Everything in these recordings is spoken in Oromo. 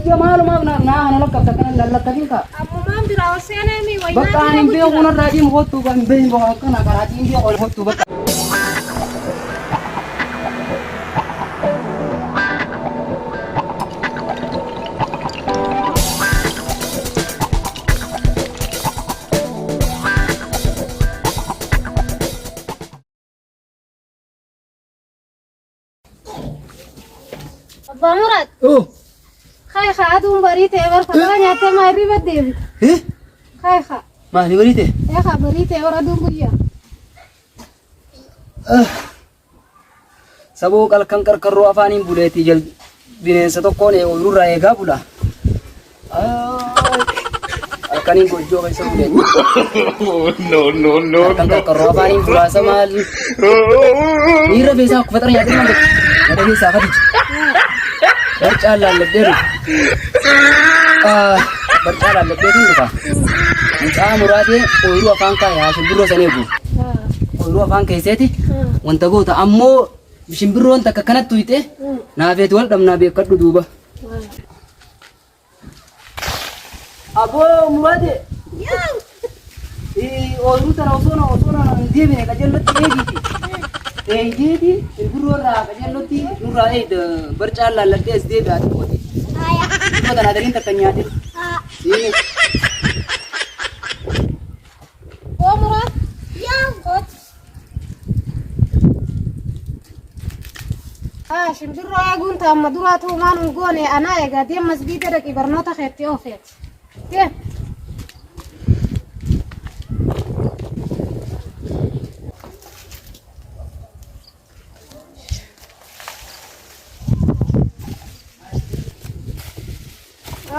Maalumaaf na na na lakkaafta kana na lakkafin kaa. Ammumaan biraa ol seenee mi Bakka waynaa ani hin beeku narraa deemu kottu kan hin beeku akkana karaatii hin beeku kottu bakka. Abbaa Muraad. Oh. Kai haa aduun barii ta'e bar fataa nyaattee maa hirriba deebite. Eh? Kai haa. Maali barii ta'e? Ee haa barii ta'e bar aduun guyyaa. Saboo qalkan qarqarroo afaaniin buleetii jal bineensa tokkoon ooyiruu irraa eegaa bula. Halkaniin goojjoo keessa buleetti. No, no, no, Halkan no. qarqarroo afaaniin bulaasa maal? Miira feesaa akka faxara nyaatee maal godhe? Keessaa Khadija. Barcaa laalladhee dhufa. Barcaa laalladhee dhufa. Mucaa muraatee ooyiruu afaan kaa'e haa shimbirroo san eegu. Ooyiruu afaan keesseeti wanta goota ammoo shimbirroon takka kanatti tuyxe naafeeti wal dhabnaa beekadhu duuba. Aboo muraatee. Ooyiruu tana osoo na hin deebine qajeellotti eegiiti. Eeyyeeti shimbirroo irraa qajeellotti nurraa eeyda barcaan laalladhee as deebi'aa xiqqooti. Shimbirroo tana adariin takka hin nyaatin. Siini. Oo Muraad. Yaa kooti. Haa shimbirroo eeguun taamma duraa tuumaan hin goone anaa eegaa deem masgiida dhaqi barnoota keetti oofeeti. Deem.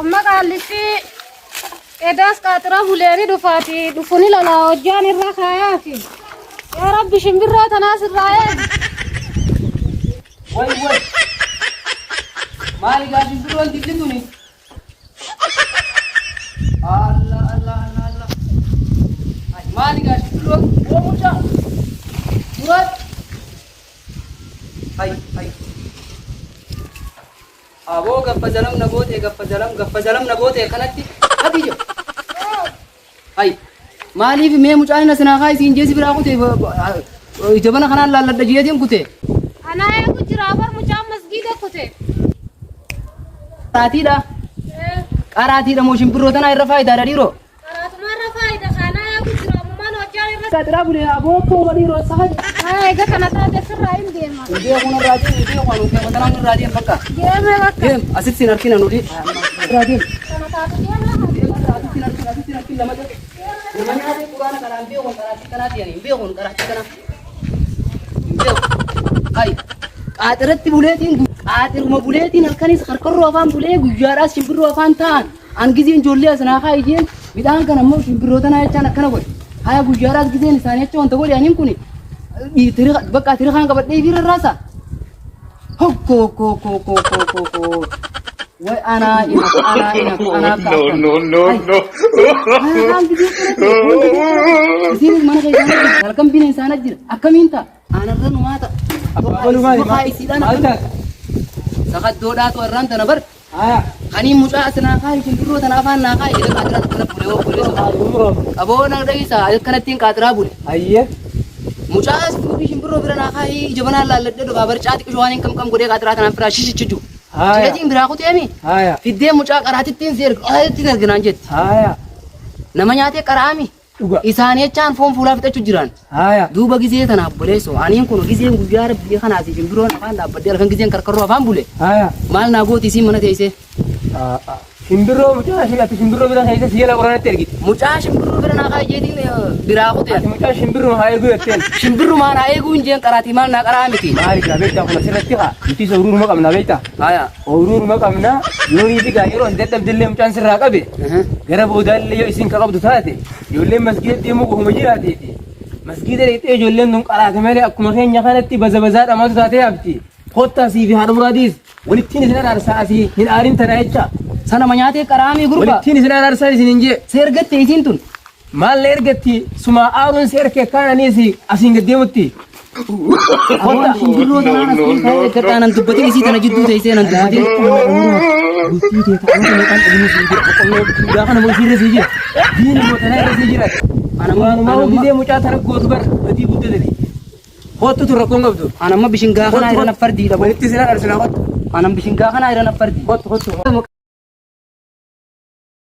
Amma qaallichi edaas qaaxira buleeni dhufaati dhufuni lolaa hojjaan irra kaayaafi. Yaa Rabbi shimbirroo tanaas irraa eegi. Way way. Maali gaa shimbirroon dilli tuni? Allah Allah Allah Allah. Ay, maali gaa shimbirroon? Oo mucaa. Muraad. Ay ay. Aboo gaffa jalam na goote gaffa jalam gaffa jalam na goote kanatti Khadija. Ay maaliif mee mucaan inni asinaa kaa isiin jeesi biraa kute jabana kanaan laalladha jeetiin kute. Anaa eegu jira bar mucaan masgiida kute. Qaraatiidha. Qaraatiidha moo shimbirroo tanaa irra faayidaadha dhiiroo. Qaraatuma irra faayida kanaa eegu jira ammumaan hojjaan irra. Qaaxiraa bulee aboo koo dhiiroo saha. Haa eega kana taate sirraa hin deema. Hin beeku narraa deem hin beeku anu keema tanaan irraa deem bakka. Deeme bakka. Deem asitti sin harkina nuti. Irraa deem. Kana taate deema. Deem asitti sin harkina asitti sin harkina lama ta'e. Nama nyaatee quraana kanaan beekun qaraatii kanaa ta'an hin beekun qaraatii kanaa. Hin beeku. Ay qaaxiratti buleetiin qaaxiruma buleetiin halkanis qarqarroo afaan bulee guyyaadhaas shimbirroo afaan ta'an. An gizeen ijoollee as naa kaa'i jeen midhaan kana immoo shimbirroo tanaa jechaan akkana godhe. Haya guyyaadhaas gizeen isaanii achi wanta godhe aniin kuni bakka tirikaan qabadhee fi rarraasa. Hokko hokko hokko hokko hokko hokko hokko. Way anaa ina anaa ina anaa akka No, akkan. no, no, no. Kaan gizee kanatti isiinis mana keessa jira halkan bineensaan jira akkamiin ta'a anarra numaa ta'a. Abbaa Isiidhaan maal taate? Sakaddoodhaatu irraan tana bar Haya. Kanii mucaa as naa kaayi shimbirroo tana afaan naa kaayi jedhee qaatiraa akkana bule hoo bule soba. Aboo na dhageessa akkanattiin qaatiraa bule. Ayyee. Mucaa as fuudhii shimbirroo bira naa kaayi ija banaan laalladhee dhugaa barcaa xiqqishoo waan hin kam kam godhee qaatiraa tanaan firaa shishichi jiru. Haya. Cilatiin biraa kuteemi. Haya. Fiddee mucaa qaraatittiin si erga qaraatittiin erginaan jetti. Haya. Nama nyaatee qaraami. Dhuga. Isaan jechaan foon fuulaa fixachuu jiran. Haya. Duuba gizee tana obboleessoo aniin kun gizeen guyyaa rabbii kanaa fi shimbiroon afaan dhaabbadhee halkan gizeen karkarroo afaan bule. Haya. Maal naa gooti isiin mana teessee? Shimbirroo mucaa ishee ati shimbirroo bira keessa si jala qoraanatti ergite. Mucaa shimbirroo bira naa kaayyeetiin biraa Ati kuteen. mucaa shimbirroo haa eeguu jetteen. Shimbirrumaa naa eeguu hin jeen qaraatii maal naa qaraa miti. Maali gaa beektaa kun asirratti haa nuti ooyiruuma qabna beektaa. Haya. Ooyiruuma qabna yoo niiti gaa yeroo ati dadhabdillee mucaan sirraa qabe gara boodaallee yoo isin ka qabdu taate ijoolleen masgiida deemuu qofuma jiraateeti. Masgiida dhaqxee ijoolleen tun qaraate malee akkuma keenya kanatti baza bazaa dhamaatu taatee hafti. Kottaa sii fi haadha muraadiis walittiin isin araarsaa asii hin aarin tana jecha. Sanama nyaatee qaraamii gurbaa. Walittiin isin araarsaa isin hin jee. Si ergatte isiin tun. Maal na ergatti sumaa aaruun si erke kaan aniis asiin gad deemutti. Aboo shimbirroo tanaan as No, keessa no, eeggadhaa nan dubbatin isii tana jidduu teessee nan dubbatin. Bultii tee ta'amata maqaan dhabinii sii jira. Boqqolloo duudaa kana moo isiirra sii jira. Diin immoo tanaa irra sii jira. Waanumaa gisee mucaa tana gootu bar badii guddaa dalayi. Kottu tun rakkoon qabdu. Anamma bishingaa kana irra naffardiidha. Walitti silaa dharsinaa kottu. Anam bishingaa kana irra naffardi. Kottu kottu.